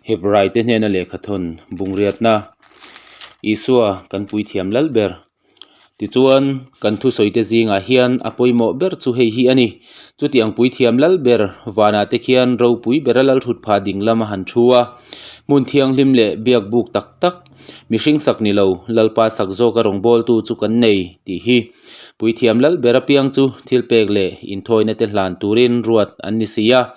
Hebraite hnena lehkhathawn bungriatna Isua kan puithiam lal ber. Tichuan, kan thusawite zingah hian a pawimawh ber chu hei hi a ni. Chutiang puithiam lal ber vanah te khian ropui bera lalthut phah ding lam a han thu a. Hmun thianghlim leh biak buk tak tak, mihring sak ni lo, Lalpa sak zawka rawngbawltu chu kan nei tih hi. Puithiam lal ber apiang chu thil pek leh inthawina te hlan turin ruat an ni si a.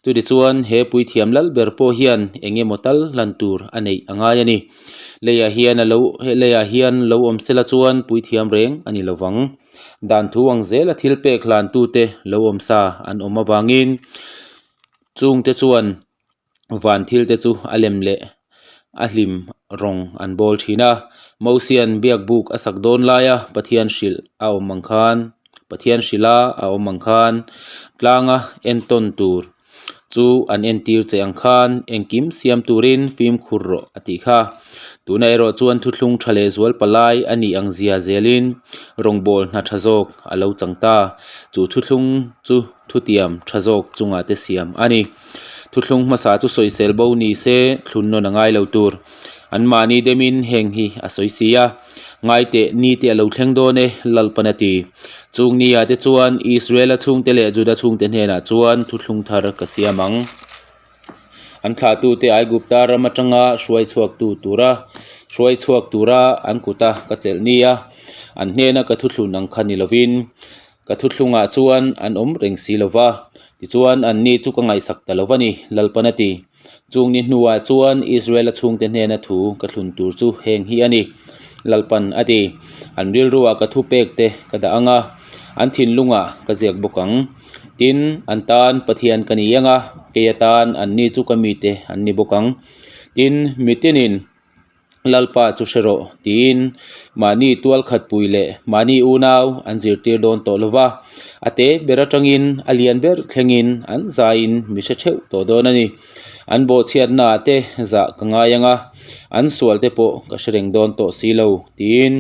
Chutichuan, he puithiam lal ber pawh hian eng emaw tal hlan tur a neih a ngai a ni. Leiah hian a lo leiah hian lo awm sela chuan puithiam reng a ni lovang. Dan thu ang zela thil pek hlan tute lo awm sa an awm avangin chungte chuan van thil te chu a lem leh a hlim rawng an bawl thin a. Mosian biak buk a sak dawn laia Pathian hrilh a awm ang khan Pathian hrilha a awm ang khan tlanga entawn tur chu an entir che ang khan engkim siam turin fimkhur rawh a tih kha. Tunah erawh chuan thuthlung tha leh zual palai a nih ang zia zelin rawngbawl hna tha zawk a lo chang ta. Chu thuthlung chu thutiam tha zawk chungah te siam a ni. Thuthlung hmasa chu sawisel bo ni se thlun nawn a ngai lo tur. Anmahni demin heng hi a sawi si a. Ngaiteh ni te a lo thleng dawn e, Lalpan a ti. Chung ni ah te chuan Israela chhungte leh Juda chhungte hnenah chuan thuthlung thar ka siam ang. An thlahtute Aigupta ram atanga hruai chhuaktu tura hruai chhuak tura an kuta ka chelh ni a, an hnena ka thuthlun ang kha ni lovin ka thuthlungah chuan an awm reng si lo va, tichuan anni chu ka ngaihsak ta lo va ni, Lalpan a ti. Chung ni hnuah chuan Israela chhungte hnena thu ka thlun tur chu heng hi a ni, Lalpan a ti. An rilruah ka thupek te ka dah ang a, an thinlungah ka ziak bawk ang. Tin, an tan Pathian ka ni ang a, kei atan anni chu ka mite an ni bawk ang. Tin, mitinin. Lalpa chu hre rawh, tiin mahni tual khat pui leh mahni unau an zirtir dawn tawh lo va, a te ber atangin a lian ber thlengin an zaiin mi hre theuh tawh dawn a ni. An bawhchhiatnaah te zah ka ngai ang a, an sual te pawh ka hre reng dawn tawh si lo, tiin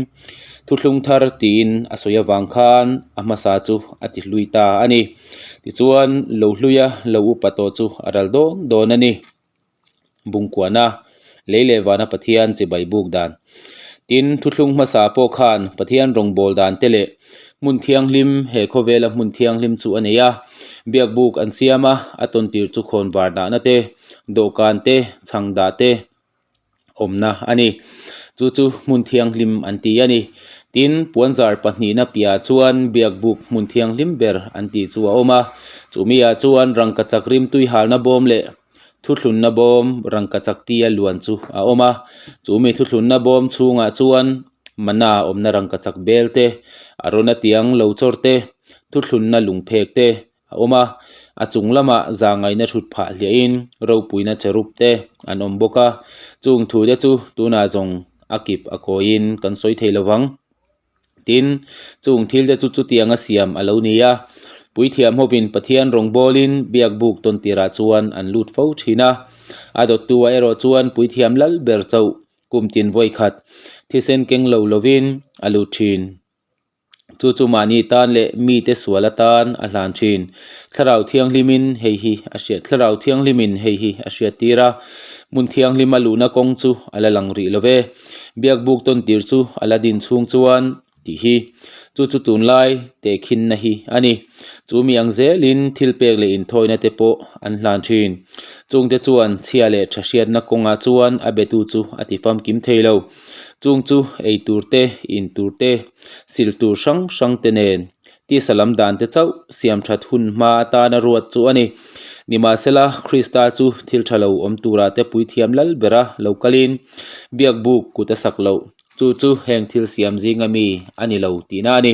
thuthlung thar tiin a sawi avang khan a hmasa chu a ti hlui ta a ni. Tichuan, lo hluia lo upa tawh chu a ral dawn dawn a ni. Bungkuana, lei leh vana Pathian chibai buk dan. Tin, thuthlung hmasa pawh khan Pathian rawngbâwl dan te leh hmun thianghlim, he khawvela hmun thianghlim chu a nei a. Biakbuk an siam a, a tawntir chu khawn var dahna te, dawhkan te, chhang dah te awmna a ni. Chu chu hmun thianghlim an ti a ni. Tin, puanzar pahnihna piahah chuan biakbuk hmun thianghlim ber an tih chu a awm a. Chumi-ah chuan rangkachak rimtui halna bawm leh Thuthlunna bawm rangkachak tia luan chu a awm a, chu mi thuthlunna bawm chhungah chuan mana awmna rangkachak bel te, a rawn a tiang lo chawr te, thuthlunna lungphek te a awm a, a chung lamah zahngaihna thut phah hliahin ropuina cherub te an awm bawk a, chung thu te chu tunah zawng a kip a kawiin kan sawi thei lovang. Tin, chung thil te chu chutianga siam a lo ni a, puithiam hovin Pathian rawngbawlin biakbuk tawn tirah chuan an lut fo thin a. A dawttu-ah erawh chuan puithiam lal ber chauh kum tin vawi khat thisen keng lo lovin a lut thin. Chu chu mahni tan leh mite sual atan a hlan thin. Thlarau Thianghlimin hei hi a hriat Thlarau Thianghlimin hei hi a hriattir a, hmun thianghlima luhna kawng chu a la lang rih lo ve. Biakbuk tawn tir chu a la din chhung chuan tih hi chu chu tunlai tehkhinna hi a ni. Chu mi ang zelin thil pek leh inthawina te pawh an hlan thin. Chungte chuan chhia leh tha hriatna kawngah chuan a betu chu a ti famkim thei lo. Chung chu ei tur te, in tur te, sil tur hrang hrang te nen Tisa lam dan te chauh siam that hun hma atana ruat chu a ni. Nimahsela, Krista chu thil tha lo awm turah te puithiam lal bera lo kalin biakbuk kut a sak loh. Chu chu heng thil siam zinga mi a ni lo tihna a ni.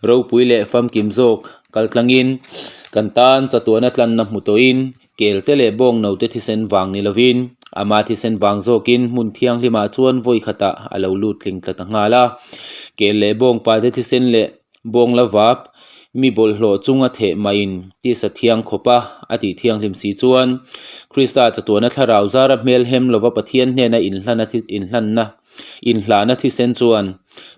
Ropui leh famkim zawk kal tlangin kan tan chatuahna tlanna hmu tawhin Kel te leh bawng no te thisen vang ni lovin ama thisen vang zawkin hmun thianghlimah chuan vawi khatah a lo lut tling tla ta nghal a. Kel leh bawng pa te thisen leh bawng la vap mi bawlhhlawh chunga theh mahin tisa thiang khawpa a tih thianghlim si chuan Krista chatuana thlarau zara hmelhem lova Pathian hnena inhlanna. Inhlahna thisen chuan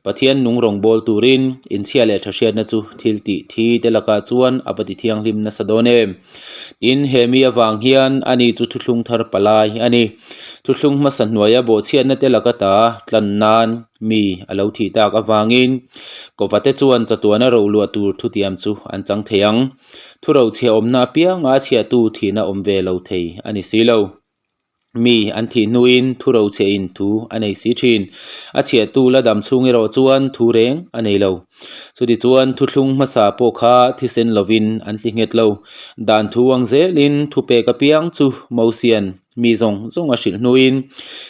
Pathian nung rawngbâwl turin inchhia leh ṭha hriatna chu thil tih thi te lakah chuan a va ti thianghlim nasa dawn em? Tin, he mi avang hian ani chu thuthlung thar palai a ni. Thuthlung hmasa hnuaia bawhchhiatna te laka ta tlan nan mi a lo thih tak avangin Kovate chuan chatuana rohluah tur thutiam chu an chang thei ang. Thurochhiah awmna apianga a chhiahtu thihna awm ve lo thei a ni si lo. Mi an thih hnuin thu rochhiahin thu a nei si thin. A chhiahtu la dam chhung erawh chuan thu reng a nei lo. Chutichuan thuthlung hmasa pawh kha thisen lovin an ti nghet lo. Dan thu ang zelin thupek apiang chu Mosian mi zawng zawng a hrilh hnuin,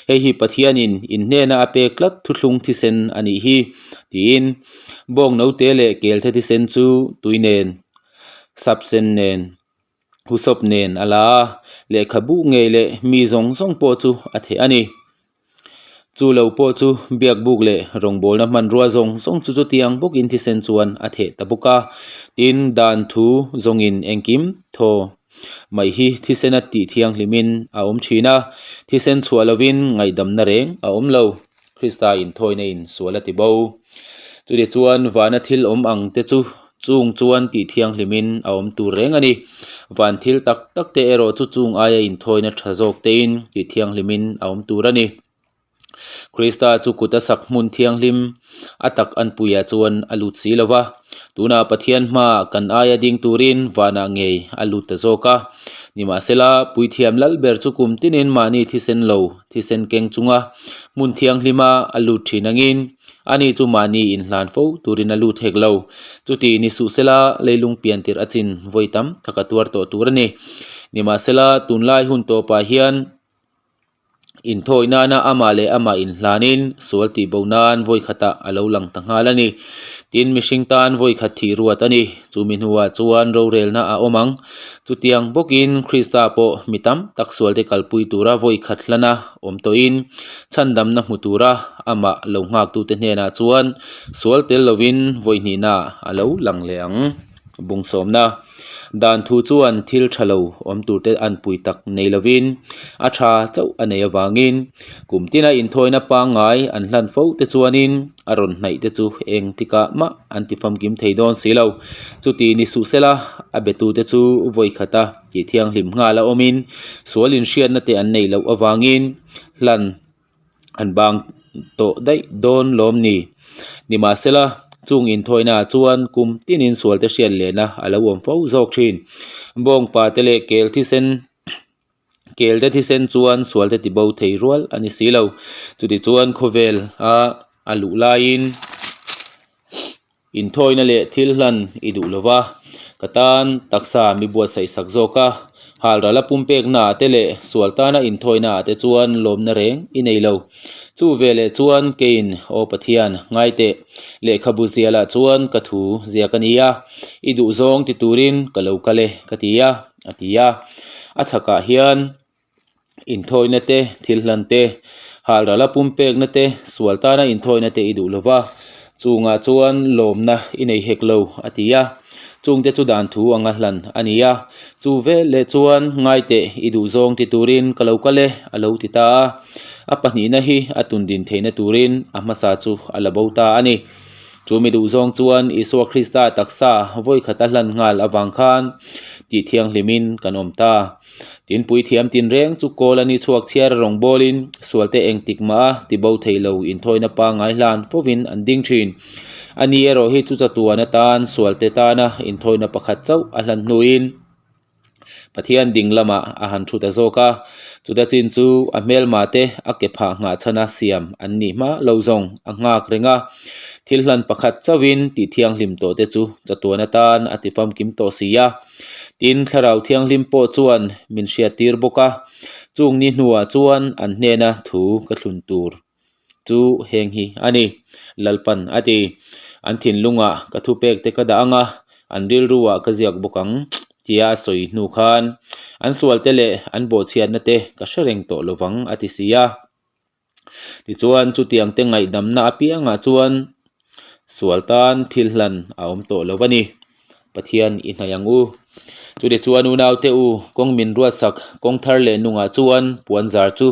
Hei hi Pathianin in hnena a pek tlat thuthlung thisen a nih hi, tiin bawng note leh kelte thisen chu tui nen, sapsen nen, Husawp nen a la a, lehkhabu ngei leh mi zawng zawng pawh chu a theh a ni. Chu lo pawh chu biakbuk leh rawngbawlna hmanrua zawng zawng chu chutiang bawkin thisen chuan a theh ta bawk a. Tin, dan thu zawngin engkim thaw mai hi thisena tih thianghlimin a awm thin a, thisen chhuah lovin ngaihdamna reng a awm lo. Krista inthawina in sual a ti bo. Chutichuan vana thil awm ang te chu chung chuan tih thianghlimin a awm tur reng a ni. Van thil tak tak te erawh chu chung aia inthawina tha zawk tein tih thianghlimin a awm tur a ni. Krista chu kut a sak hmun thianghlim a tak anpuiah chuan a lut si lo va. Tunah Pathian hmaah kan aia ding turin vanah ngei a lut ta zawk a. Nimahsela, Puithiam lal ber chu kum tinin mahni thisen lo, thisen keng chunga hmun thianghlima a lut thin angin, ani chu mahni inhlan fo turin a lut hek lo. Chuti ni suhsela, leilung pian tirh a chin vawi tam tak a tuar tawh tur a ni. Nimahsela, tunlai hun tawpah hian, Inthawi nana amah leh amah inhlanin sual tih bo nan vawi khatah a lo lang ta nghal a ni. Tin, mihring tan vawi khat thih ruat a ni. Chumi hnuah chuan rorelna a awm ang. Chutiang bawkin Krista pawh mi tam tak sualte kalpui tura vawi khat hlana awm tawhin chhandamna hmu tura amah lo nghaktute hnenah chuan sual tel lovin vawi hnihna a lo lang leh ang. Bungsawmna dan thu chuan thil tha lo awm turte an pui tak nei lovin a tha chauh a nei avangin kum tina inthawina pangngai an hlan fo te chuanin a rawn hnaih te chu eng tikah mah an ti famkim thei dawn si lo. Chuti ni suh sela a betute chu vawi khata tih thianghlim nghal a awmin sual inhriatna te an neih loh avangin hlan an bang tawh daih dawn lawm ni. Nimahsela, chung inthawina ah chuan kum tinin sual te hriat lehna a lo awm fo zawk thin. Bawngpa te leh kel thisen kel te thisen chuan sual te tibo thei rual a ni si lo. Chutichuan khawvel a a luh laiin Inthawina leh thil hlan i duh lo va, ka tan taksa mi buatsaih sak zawk a, halral a pumpekna ah te leh sual tana inthawina ah te chuan lawmna reng i nei lo. Chu veleh chuan keiin, Aw Pathian, ngai teh, lehkhabu zialah chuan ka thu ziak a ni a, i duhzawng ti turin ka lo kal e, ka ti a, a ti a. A chhakah hian. Inthawina te, thil hlan te, halral a pumpekna te, sual tana inthawina te i duh lo va, chungah chuan lawmna i nei hek lo, a ti a. Chungte chu dan thu anga hlan a ni a. Chu vel leh chuan ngai teh i duh zawng ti turin ka lo kal e, a lo ti ta a. A pahnihna hi a tundin theihna turin a hmasa chu a la bo ta a ni. Chu mi duh zawng chuan Isua Krista taksa vawikhata hlan nghal avang khan tih thianghlimin kan awm ta. Tinpui thiam tinreng chu kawl a ni chhuak chhiar a rawn bawlin sualte engtik mah a tibo thei lo inthawina pangngai hlan fovin an ding thin. A ni erawh hi chu chatuan atan sualte tana inthawina pakhat chauh a hlan hnuin Pathian ding lamah a han thu ta zawk a. Chuta chin chu a hmelma te a ke phah nghah chhana siam an nih hma lo zawng a nghak reng a. Thil hlan pakhat chauhin tih thianghlim tawh te chu chatuan atan a ti famkim tawh si a. Tin, Thlarau Thianghlim pawh chuan min hriattir bawk a, chung ni hnuah chuan an hnena thu ka thlun tur chu heng hi a ni, Lalpan a ti. An thinlungah ka thupek te ka dah ang a, an rilruah ka ziak bawk ang, tia a sawi hnu khan an sualte leh an bawhchhiatna te ka hre reng tawh lovang a ti si a. Tichuan, chutiang te ngaihdamna apiangah chuan sual tan thil hlan a awm tawh lo a ni. Pathian i hnaih ang u. Chutichuan unaute u, kawng min ruatsak kawng thar leh nungah chuan puan zar chu,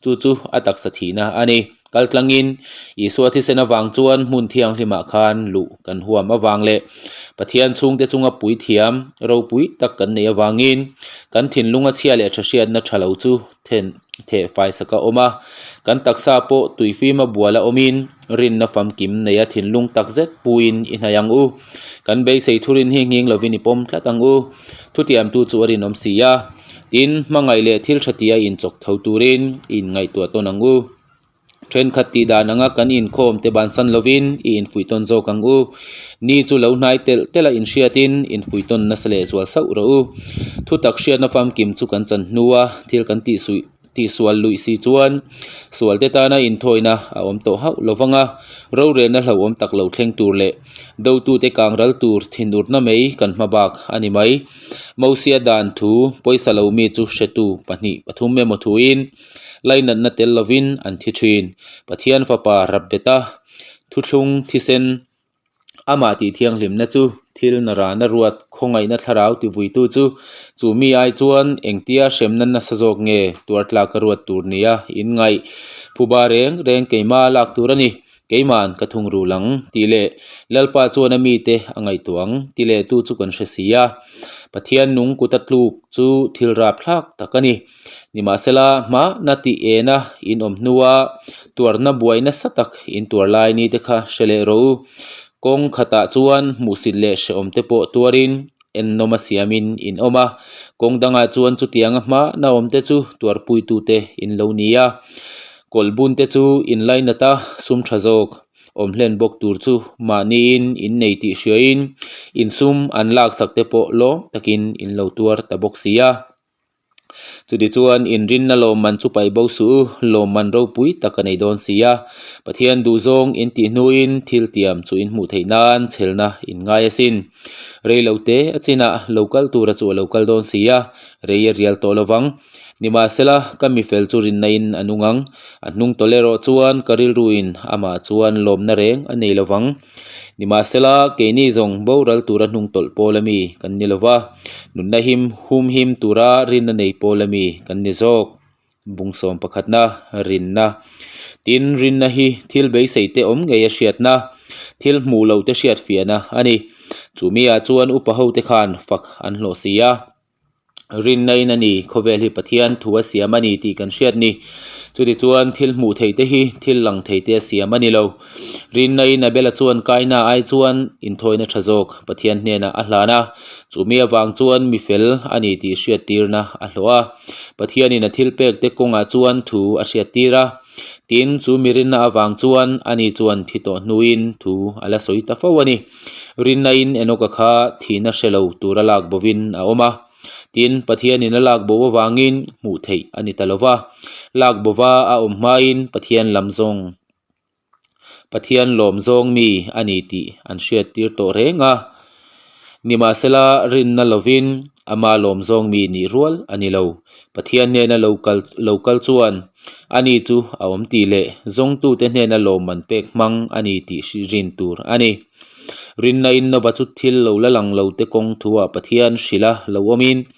chu chu a taksa thihna a ni. Kaltlangin Isua thisen avang chuan hmun thianghlimah khan luh kan huam avang leh Pathian chhungte chunga puithiam ropui tak kan neih avangin kan thinlunga chhia leh tha hriatna tha lo chu then theh faisak a awm a. Kan taksa pawh tuifima bual a awmin rinna famkim neia thinlung takzet puiin i hnaih ang u. Kan beisei thurin hi nghing lovin i pawm tlat ang u. Thutiamtu chu a rinawm si a. Tin, hmangaih leh thil tha tia inchawk tho turin i inngaihtuah tawn ang u. Thenkhat tih dan anga kan inkhawm te bansan lovin i infuih tawn zawk ang u. Ni chu lo hnai telh telh a inhriatin infuih tawn nasa leh zual sauh rawh u. Thutak hriatna famkim chu kan chan hnua thil kan tihsuih tihsual luih si chuan sual te tana inthawina a awm tawh hauh lo vang a, rorelna hlauhawm tak lo thleng tur leh dotute kang ral tur thinurna mai kan hma bak a ni mai. Mosia dan thu pawisa lo mi chu hretu pahnih pathum emaw thuin lainatna tel lovin an thi thin. Pathian fapa Rabbeta thuthlung thisen amah tih thianghlimna chu thil na rana ruat khawngaihna thlarau tivuitu chu chu mi ai chuan engtia hremna nasa zawk nge tuar tlak a ruat tur nia inngaih phuba reng reng keima lak tur a ni. Keiman ka thungrul ang tih leh Lalpa chuan a mite a ngaihtuah ang ti leh tu chu kan hre si a. Pathian nung kuta tluk chu thil rapthlak tak a ni. Nimahsela hmahna tih ena in awm hnua tuarna buai nasa tak in tuar lai ni te kha hre leh rawh u. Kawng khatah chuan hmuhsit leh hrehawm te pawh tuarin ennawm a siamin in awm a, kawng dangah chuan chutianga hmahna awm te chu tuarpuitute in lo ni a. Kawlhbun te chu in lainat a, sum tha zawk awm hlen bawk tur chu mahniin in nei tih hriain in sum an laksak te pawh lawm takin in lo tuar ta bawk si a. Chutichuan inrinna lawmman chu paih bo suh u, lawmman ropui tak a nei dawn si a. Pathian duhzawng in tih hnuin thil tiam chu in hmuh theih nan chhelna in ngai asin. Rei lo te a chinah lo kal tura chu a lo kal dawn si a, rei a rial tawh lovang. Nimahsela, ka mifel chu rinna in a nung ang. A hnung tawlh erawh chuan ka rilruin amah chuan lawmna reng a nei lovang. Nimahsela, keini zawng boral tura hnung tawlh pawl ami kan ni lova, nunna him hum him tura rinna nei pawl ami kan ni zawk. Bungsawm pakhatna, rinna. Tin, rinna hi thil beisei te awm ngei a hriatna, thil hmuh loh te hriatfiahna a ni. Chumi ah chuan upa ho te khan fak an hlawh si a. Rinna in a ni, khawvel hi Pathian thu a siam a ni tih kan hriat ni. Chutichuan thil hmuh theih te hi thil lang thei te a siam a ni lo. Rinna in Abela chuan Kaina ai chuan inthawina tha zawk Pathian hnenah a hlan a, chumi avang chuan mi fel a ni tih hriattirna a hlawh a. Pathianin a thil pek te kawngah chuan thu a hriattir a. Tin, chu mi rinna avang chuan ani chuan thi tawh hnuin thu a la sawi ta fo a ni. Rinna in Enoka kha thihna hre lo tura lak bovin a awm a. Tin, Pathianin a lak bo avangin hmuh theih a ni ta lo va. Lak bova a awm hmain Pathian lam zawng, Pathian lawm zawng mi a ni tih an hriattir tawh reng a. Nimahsela, rinna lovin ama lawm zawng mi nih rual a ni lo. Pathian hnena lo kal lo kal chuan ani chu a awm tih leh zawngtute hnena lawmman pek hmang a ni tih rin tur a ni. Rinna in Nova chu thil lo la lang lo te kawng thuah Pathian hrilh a lo awmin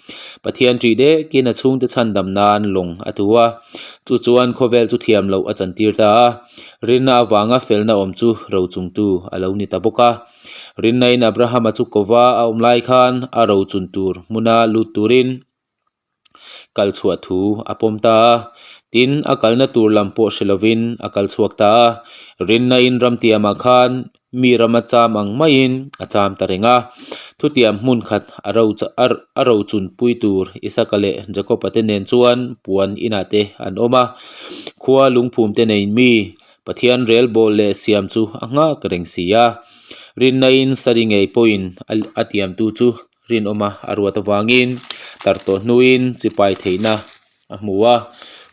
Pathian ṭih dekin a chhungte chhandam nan lawng a tu a. Chu chuan khawvel chu thiam loh a chantir ta a. Rinna avanga felna awm chu rochungtu a lo ni ta bawk a. Rinna in Abrahama chu kova a awm lai khan a rochun tur hmuna lut turin kal chhuah thu a pawm ta a, tin a kalna tur lam pawh hre lovin a kal chhuak ta a, rinna in ramtiamah khan mi rama cham ang maiin a cham ta reng a, thutiam hmun khat a ro a rochun pui tur Isaka leh Jakob-a te nen chuan puan inah te an awm a, khua lungphum te nei mi Pathian rel bawl leh siam chu a nghak reng si a, rinna in sari ngei pawhin a tiamtu chu rinawma a ruat avangin tar tawh hnuin chipai theihna a hmu a.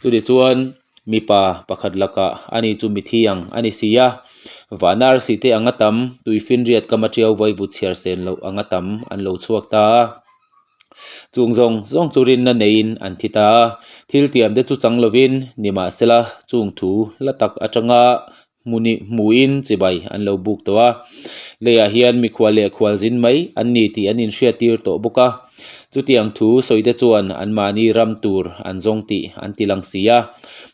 Chutichuan mipa pakhat lakah ani chu mithi ang a ni si a, vana arsi te anga tam, tuifinriat kama tiau vaivut chhiar sen loh anga tam an lo chhuak ta a. Chung zawng zawng chu rinna neiin an thi ta a, thil tiam te chu chang lovin nimahsela chung thu hla tak atanga hmuni hmuin chibai an lo buk tawh a. Leiah hian mikhual leh khual zin mai an ni tih an inhriattir tawh bawk a. Chutiang thu sawite chuan anmahni ram tur an zawng tih an ti lang si a.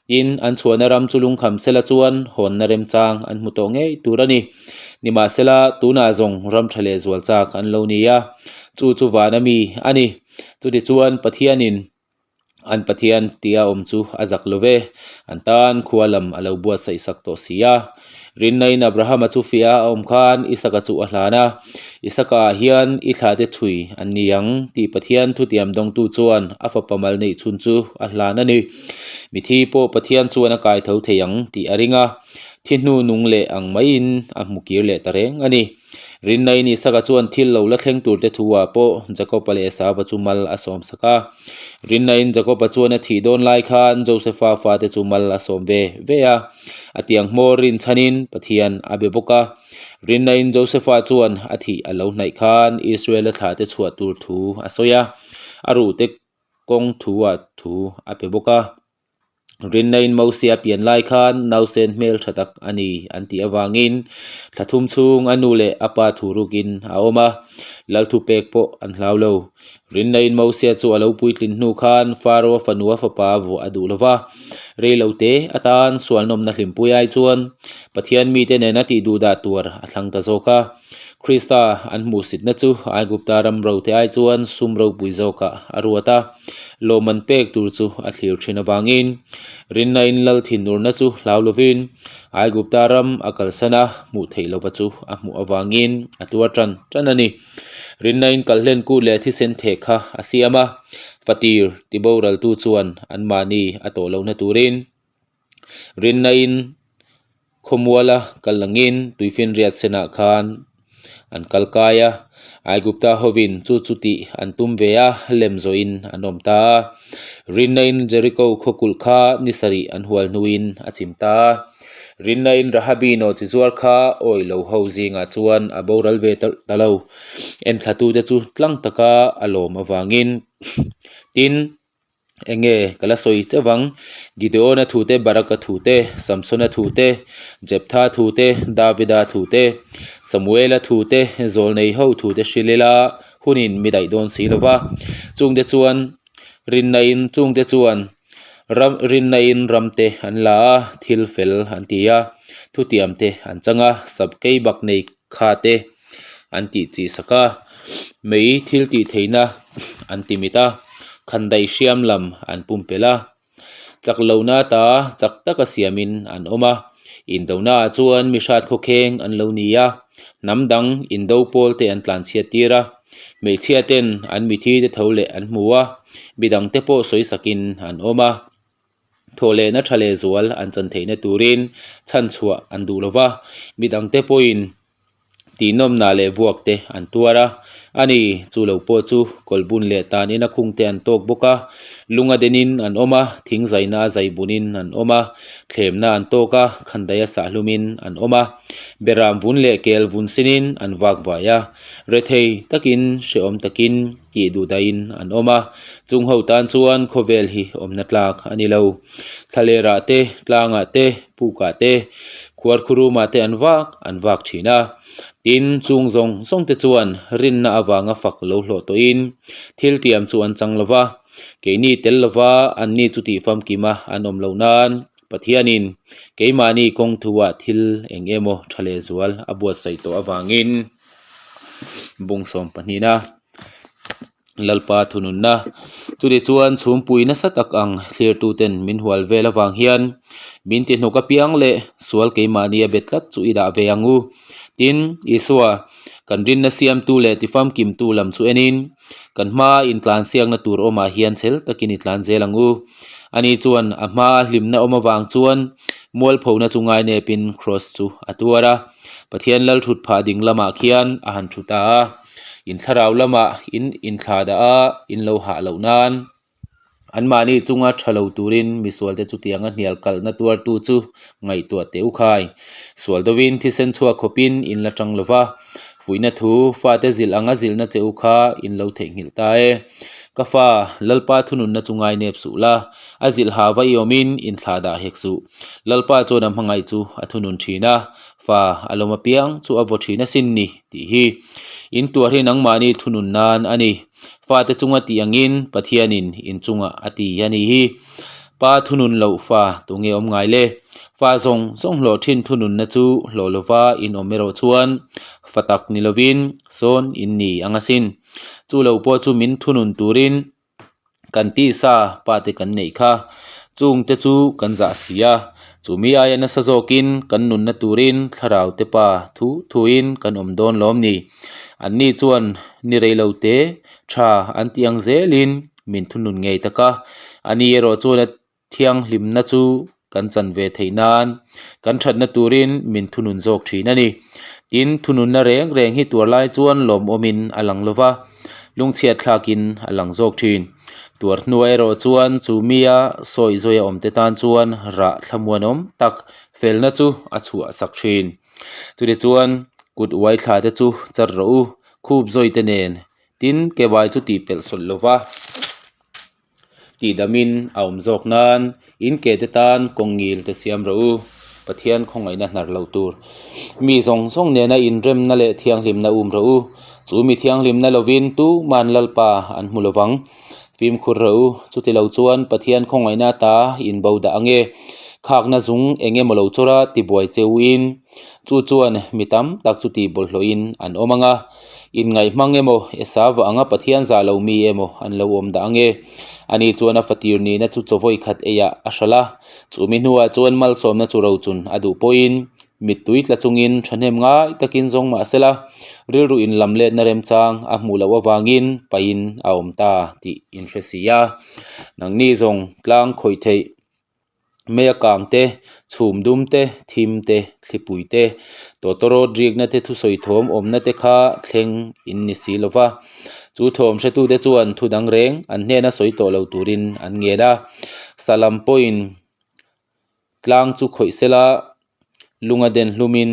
Tin, an chhuahna ram chu lungkham sela chuan hawnna remchang an hmu tawh ngei tur a ni. Nimahsela, tunah zawng ram tha leh zual chak an lo ni a, chu chu vana mi a ni. Chutichuan, Pathianin An Pathian tia awm chu a zak lo ve, an tan khua lam a lo buatsaih sak tawh si a. Rinnain Abrahama chu fiah a awm khan Isaka chu a hlan a, Isaka ah hian i thlahte chhui an ni ang tih Pathian thutiam dawngtu chuan a fapa mal neih chhun chu a hlan a ni. Mithi pawh Pathian chuan a kai tho thei ang tih a ring a, thi hnu nung leh ang maiin a hmu kir leh ta reng a ni. Rinnain Isaka chuan thil lo la thleng turte thu-ah pawh Jakob-a leh Esau-a chu mal a sawm sak a. Rinnain Jakob-a chuan a thih dawn lai khan Josefa fate chu mal a sawm ve ve a. A tiang hmawr rinchhanin Pathian a be bawk a. Rinnain Josefa chuan a thih a lo hnaih khan Israel-a thlahte chhuah tur thu a sawi a, a ruhte kawng thu-ah thu a pe bawk a. Rinnain Mosia pian lai khan nausen hmel tha tak a ni an tih avangin thla thum chhung a nu leh a pa thu rukin a awm a, lal thupek pawh an hlau lo. Rinnain Mosia chu a lo puitlin hnu khan Faro-a fanua fapa vuah a duh lo va, rei lo te atan sualnawmna hlimpui ai chuan Pathian mite nena tih duh dah tur a thlang ta zawk a. Krista an hmuhsitna chu Aigupta ram rote ai chuan sum ropui zawkah a ruat a, lawmman pek tur chu a thlir thin avangin rinnain lal thinurna chu hlau lovin Aigupta ram a kalsan a, hmuh theih lova chu a hmuh avangin a tuar tan tan a ni. Rinnain kalhlen kut leh thisen theh kha a siam a, fatir tiboraltu chuan anmahni a tawh lohna turin Rinnain khawmuala kal langin tuifinriat senah khan an kal kai a, Aigupta hovin chu chu tih an tum ve a, lem zawhin an awm ta a. Rinnain Jeriko khaw kulh kha ni sarih an hual hnuin a chim ta a. Rinnain Rahabi nawhchi zuar kha awih lo ho zingah chuan a boral ve ta lo. Enthlatute chu tlang taka a lawm avangin tin, Enge ka la sawi chauh ang, Gideona thu te, Baraka thu te, Samsona thu te, Jeptha thu te, Davida thu te, Samuela thu te, Zawlnei ho thu te hrilh ila hunin mi daih dawn si lo va. Chungte chuan rinnain chungte chuan ram rinnain ramte an la a, thil fel an ti a, thutiam te an chang a, sabkei bak nei kha te an tih chih sak a, mei thil tih theihna an ti mit a, khandaih hriam lam an pumpelh a, chak lohna ata chak taka siamin an awm a, indona ah chuan mi hrat khawkheng an lo ni a, hnam dang indo pawl te an tlanchhiat tir a, hmeichhia ten an mithi te tho leh an hmu a, midang te pawh sawi sakin an awm a. Thawhlehna tha leh zual an chan theihna turin chhanchhuah an duh lo va, midangte pawhin tihnawmna leh vuak te an tuar a. A ni, chu lo pawh chu kawlhbun leh tanin a khung te an tawk bawk a, lunga denin an awm a, thing zaina a zai bunin an awm a, thlemna an tawk a, khandaih a sahlumin an awm a, beram vun leh kel vun sinin an vak vai a, rethei takin hrehawm takin tih duh dahin an awm a, chung ho tan chuan khawvel hi awmna tlak a ni lo. Thlalerah te, tlangah te, pukah te, khuarkhurumah te an vak an vak thin a. Tin, chung zawng zawng te chuan rinna avanga fak lo hlawh tawhin thil tiam chu an chang lo va, keini tel lova anni chu tih famkima an awm loh nan Pathianin keimahni kawng thuah thil eng emaw tha leh zual a buatsaih tawh avangin bung sawm pahnihna Lalpa thununna chutih chuan chhumpui nasa tak ang thlirtuten min hual vel avang hian min ti hnawk apiang leh sual keimahni a bet tlat chu i dah ve ang u. Tin, Isua kan rinna siamtu leh tifamkimtu lam chu enin kan hmaa intlansiakna tur awmah hian chhel takin i tlan zel ang u. Ani chuan a hmaa hlimna awm avang chuan mualphona chu ngainepin kraws chu a tuar a. Pathian lal thut phah ding lamah khian a han thu ta a, in thlarau lamah in inthla dah a, in lo hah loh nan anmahni chunga tha lo turin misualte chutianga hnial kalhna tuartu chu ngaihtuah teh u khai. Sual deuhin thisen chhuak khawpin in la tang lo va, fuihna thu fate zilh anga zilhna che u kha in lo theihnghilh ta e. Ka fa, Lalpa thununna chu ngainep suh la, a zilh ha va i awmin inthlah dah hek suh. Lalpa chuan a hmangaih chu a thunun thin a, fa a lawm apiang chu a vaw thin asin ni, tih hi. In tuar hi nangmahni thunun nan a ni. Fate chunga tih angin Pathianin in chungah a ti a nih hi. Pa thunun loh fa tunge awm ngai le? Fa zawng zawng hlawh thin thununna chu hlawh lova in awm erawh chuan fa tak ni lovin sawn in ni ang asin. Chu lo pawh chu min thunun turin kan tisa pa te kan neih kha. Chungte chu kan zah si a, chumi aia nasa zawkin kan nunna turin thlarau te pa thu thuin kan awm dawn lawm ni. Anni chuan ni rei lo te tha an tih ang zelin min thunun ngei tak a, ani erawh chuan a thianghlimna chu kan chan ve theih nan kan thatna turin min thunun zawk thin a ni. Tin, thununna reng reng hi tuar lai chuan lawmawmin a lang lo va, lungchhiat thlakin a lang zawk thin. Tuar hnuah erawh chuan chu mia sawi zawia awmte tan chuan rah thlamuanawm tak felna chu a chhuah sak thin. Chutichuan, kut uai thla te chu char rawh u, khup zawi te nen, tin kebai chu tih pelh sawlh lo va. Tihdamin a awm zawk nan in ke te tan kawng ngil te siam rawh u, Pathian khawngaihna hnar lo tur. Mi zawng zawng nena inremna leh thianghlimna um rawh u, chu mi thianghlimna lovin tuman Lalpa an hmu lovang. Fimkhur rawh u, chuti lo chuan Pathian khawngaihna ta in bo dah ange. Khakna zung eng emaw lo chawr a tibuai che u in, chu chuan mi tam tak chu tihbawlhhlawhin an awm ang a. Inngaih hmang emaw, Esava anga Pathian zah lo mi emaw an lo awm dah ange. Ani chuan a fatir nihna chu chawvawi khat eiah a hralh a, chumi hnuah chuan malsawmna chu rochun a duh pawhin mittui tla chungin thahnem ngai takin zawng mah sela, rilru inlam letna remchang a hmuh loh avangin pahin a awm ta tih in hre si a. Nangni zawng tlang khawih theih. Mei a kang te, chhum dum te, thim te, thlipui te, tawtawrawt rikna te thusawi thawm awmna te kha thleng in ni si lo va. Chu thawm hretute chuan thu dang reng an hnena sawi tawh lo turin an ngen a. Salam pawhin tlang chu khawih sela lunga den hlumin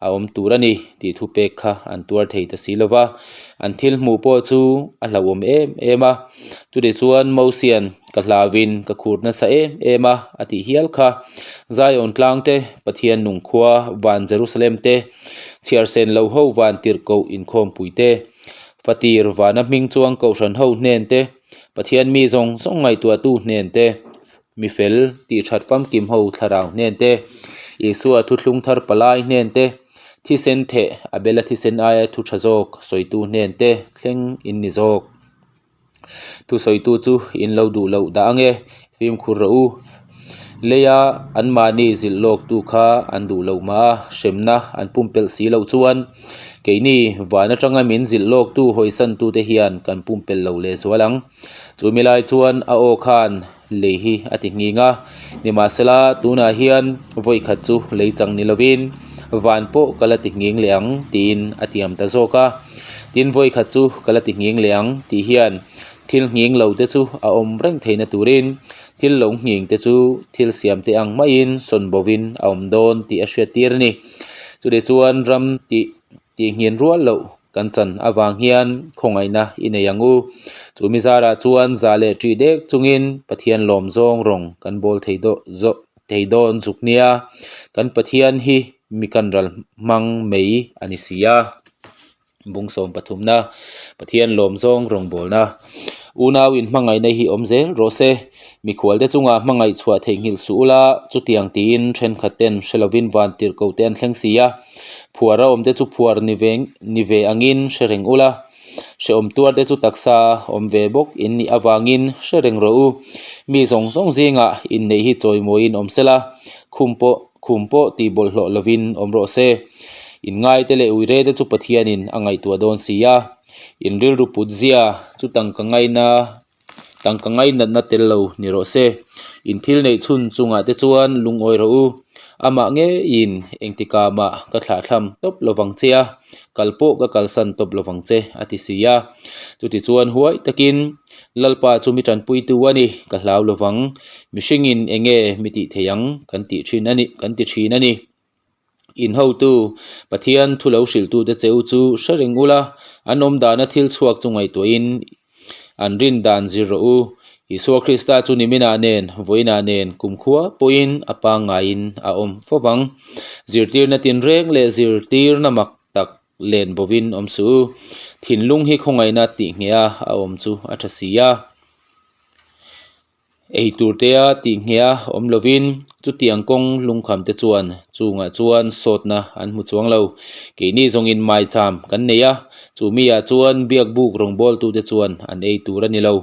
a awm tur a ni tih thu pek kha an tuar thei ta si lo va, an thil hmuh pawh chu a hlauhawm em em a, chutih chuan Mosian ka hlauhin ka khur nasa em em a a tih hial kha. Zion tlang te, Pathian nung khua van Jerusalem te, chhiar sen lo ho van tirhkoh inkhawmpui te, fatir vana hming chuang kohhran ho hnen te, Pathian mi zawng zawng ngaihtuahtu hnen te, Mi fel tih that famkim ho thlarau hnen te, Isua thuthlung thar palai hnen te, thisen theh a bela thisen aia thu tha zawk sawitu hnen te thleng in ni zawk. Thusawitu chu in lo duh loh dah ange, fimkhur rawh u. Leia anmahni zilh lawktu kha an duh loh mah a, hremna an pumpelh si loh chuan keini van atanga min zilh lawktu hawisantute hian kan pumpelh lo lehzual ang. Chumi lai chuan a aw khan lei hi a ti nghing a, nimahsela tunah hian vawi khat chu lei chang ni lovin van pawh ka la ti nghing leh ang tiin a tiam ta zawk a. Tin vawi khat chu ka la ti nghing leh ang tih hian thil nghing lo te chu a awm reng theihna turin thil lo nghing te chu thil siam te ang maiin sawn bovin a awm dawn tih a hriattir a ni. Chutichuan ram tih Tih nghin rual loh kan chan avang hian khawngaihna i nei ang u. Chu mi zarah chuan za leh ṭih dek chungin Pathian lawm zawng rawng kan bawl thei thei dawn zuk nia. Kan Pathian hi mi kan ral hmang mai a ni si a. Bung sawm pathumna, Pathian lawm zawng rawng bawlna. Unau in hmangaihna hi awm zel rawh se. Mikhualte chungah hmangaih chhuah theihnghilh suh ula, chutiang tiin thenkhat ten hre lovin van tirhkoh te an thleng si a. Phuar a awmte chu phuar ni ve ni ve angin hre reng ula, hrehawm tuarte chu taksa awm ve bawk in nih avangin hre reng rawh u. Mi zawng zawng zingah inneih hi chawimawiin awm sela, khum pawh khum pawh tih bawlhhlawh lovin awm rawh se. Inngaite leh uirete chu Pathianin a ngaihtuah dawn si a, in rilru put zia chu tangka ngaina Tangka ngainatna tel lo ni rawh se. In thil neih chhun chungah te chuan lungawi rawh u. Amah ngeiin engtikah mah ka thlahthlam tawp lovang che a, kal pawh ka kalsan tawp lovang che, a ti si a. Chutichuan huai takin, Lalpa chu mi tanpuitu a ni, ka hlau lovang. Mihringin eng nge mi tih thei ang kan tih thin a ni, kan ti thin a ni. In hotu, Pathian thu lo hrilhtute che u chu hre reng ula, an awm dana thil chhuak chu ngaihtuahin an rin dan zir rawh u. Isua Krista chu niminah nen, vawiinah nen, kumkhua pawhin a pangngaiin a awm fo vang. Zirtirna tinreng leh zirtirna mak tak len bovin awm suh u. Thinlung hi khawngaihna tih ngheh a a awm chu a tha si a. Ei tur te a tih ngheh a awm lovin chutiang kawng lungkham te chuan chungah chuan sawtna an hmu chuang lo. Keini zawngin maicham kan nei a, chu mi ah chuan biak buk rawngbawltu te chuan an ei tur a ni lo.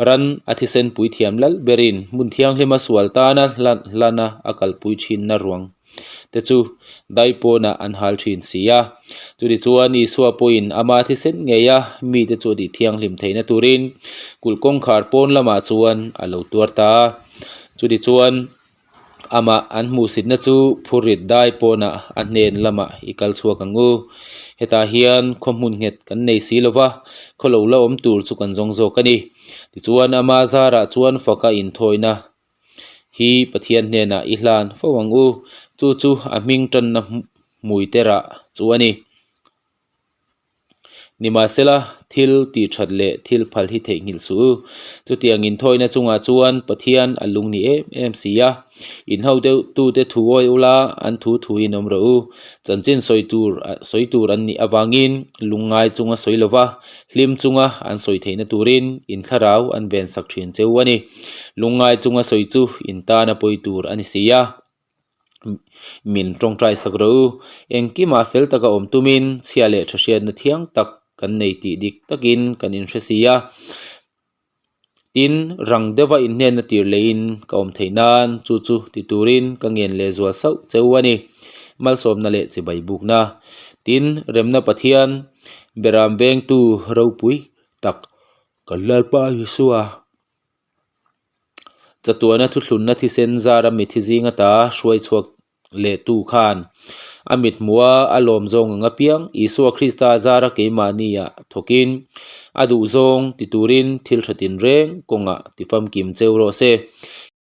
Ran a thisen puithiam lal berin hmun thianghlima sual tana hlana a kalpui thinna ruang te chu daipawnah an hal thin si a. Chutichuan Isua pawhin ama thisen ngeia mite chu a tih thianghlim theihna turin kulh kawngkhar pawn lamah chuan a lo tuar ta a. Chutichuan amah an hmuhsitna chu phurrit daipawnah a hnen lamah i kal chhuak ang u. Hetah hian khaw hmun nghet kan nei si lo va, khaw lo la awm tur chu kan zawng zawk a ni. Tichuan ama zarah chuan faka inthawina hi Pathian hnenah i hlan fo ang u. Chu chu a hming tanna hmui te rah chu a ni. Nimahsela, thil tih that leh thil phal hi theihnghilh suh u. Chutiang inthawina chungah chuan Pathian a lung ni em em si a. Inho deuh tute thu awi ula, an thu thuin awm rawh u. Chanchin sawi tur sawi tur an nih avangin lungngai chunga sawi lova, Hlim chunga an sawi theihna turin in thlarau an ven sak thin cheu a ni. Lungngai chunga sawi chu in tan a pawi tur a ni si a. Min tawngtai sak rawh u. Engkimah fel taka awm tumin chhia leh tha hriatna thiang tak kan nei tih dik takin kan inhre si a. Tin, rang deuha inhnenna tir leiin ka awm theih nan chu chu ti turin ka ngen leh zual sauh cheu a ni. Malsawmna leh chibai bukna. Tin, remna Pathian beram vengtu ropui tak kan Lalpa Isua chatuana thuthlunna thisen zara mithi zinga ta hruai chhuak lehtu khan a mithmuha a lawm zawng ang apiang Isua Krista zara keimahnia thawkin a duhzawng ti turin thil tha tinreng kawngah ti famkim cheu rawh se.